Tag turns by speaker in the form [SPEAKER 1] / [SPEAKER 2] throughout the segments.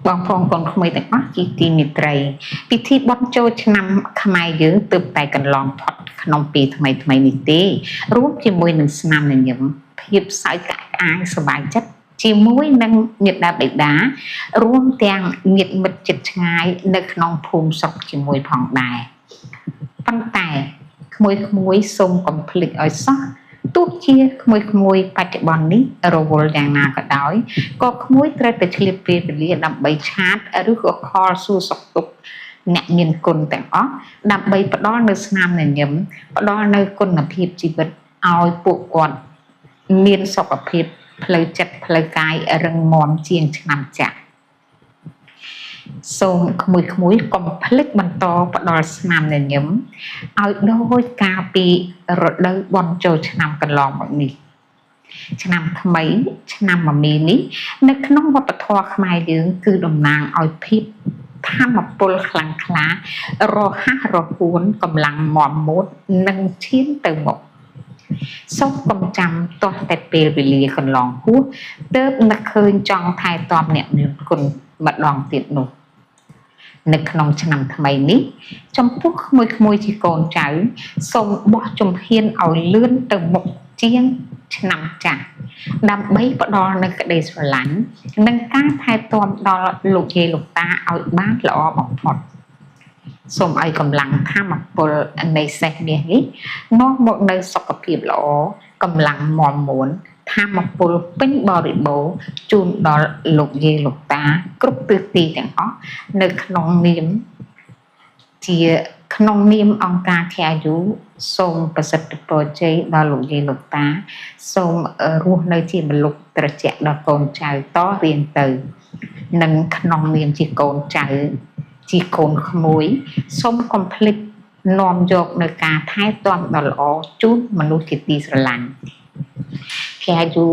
[SPEAKER 1] បងប្អូនកូនក្មួយទាំងអស់ជាទីមេត្រី ពិធីបុណ្យចូលឆ្នាំខ្មែរយើងទើបតែកន្លងផុតក្នុងពេលថ្មីថ្មីនេះទេរួមជាមួយនឹងស្នាមញញឹមភាពសើចក្អាកក្អាយសប្បាយចិត្តជាមួយនឹងញាតិបិតារួមទាំងញាតិមិត្តជិតឆ្ងាយនៅក្នុងភូមិស្រុកជាមួយផងដែរប៉ុន្តែក្មួយក្មួយសូមកុំភ្លេចឲ្យសោះទោះជាក្មួយក្មួយបច្ចុប្បន្ននេះរវល់យ៉ាងណាក៏ដោយក៏ក្មួយត្រូវតែឆ្លៀតពេលវេលាដើម្បី chat ឬក៏ call សួរសុខទុក្ខអ្នកមានគុណទាំងអស់ដើម្បីផ្ដល់នូវស្នាមញញឹមផ្ដល់នូវគុណភាពជីវិតឲ្យពួកគាត់មានសុខភាពផ្លូវចិត្តផ្លូវកាយរឹងមាំជាងឆ្នាំចាស់សូមក្មួយក្មួយកុំភ្លេចបន្តផ្ដល់ស្នាមញញឹមឲ្យដូចកាលពីរដូវបុណ្យចូលឆ្នាំកន្លងមកនេះឆ្នាំថ្មីឆ្នាំមមីនេះនៅក្នុងវប្បធម៌ខ្មែរយើងគឺតំណាងឲ្យភាពធមពលខ្លាំងក្លារហ័សរហួនកម្លាំងមាំមួតនិងឈានទៅមុខសូមកុំចាំទាស់តែពេលវេលាកន្លងហួសទើបនឹកឃើញចង់ថែទាំអ្នកមានគុណម្ដងទៀតនោះនៅក្នុងឆ្នាំថ្មីនេះចំពោះក្មួយៗជាកូនចៅសូមបោះជំហានឲ្យលឿនទៅមុខជាងឆ្នាំចាស់ដើម្បីផ្ដល់នូវក្តីស្រឡាញ់និងការថែទាំដល់លោកយាយលោកតាឲ្យបានល្អបំផុតសូមឲ្យកម្លាំងធមពលនៃសេះមាសនេះនាំមកនូវសុខភាពល្អកម្លាំងមាំមួនធមពលពេញបរិបូរណ៍ជូនដល់លោកយាយលោកតាគ្រប់ទិសទីទាំងអស់នៅក្នុងនាមជាក្នុងនាមអង្គការ KRU សូមប្រសិទ្ធពរជ័យដល់លោកយាយលោកតាសូមរស់នៅជាម្លប់ត្រជាក់ដល់កូនចៅតរៀងទៅនិងក្នុងនាមជាកូនចៅជាកូនក្មួយសូមកុំភ្លេចនាំយកនៅការថែទាំដ៏ល្អជូនមនុស្សជាទីស្រឡាញ់ KRU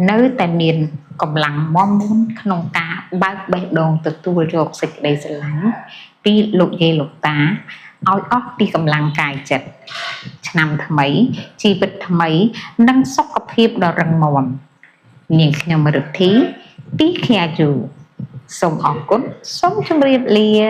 [SPEAKER 1] នៅតែមានកម្លាំងមាំមួនក្នុងការបើកបេះដូងទទួលយកសេចក្តីស្រឡាញ់ពីលោកយាយលោកតាឲ្យអស់ពីកម្លាំងកាយចិត្តឆ្នាំថ្មីជីវិតថ្មីនិងសុខភាពដ៏រឹងមាំនាងខ្ញុំរិទ្ធីពី KRU សូមអរគុណសូមជម្រាបលា។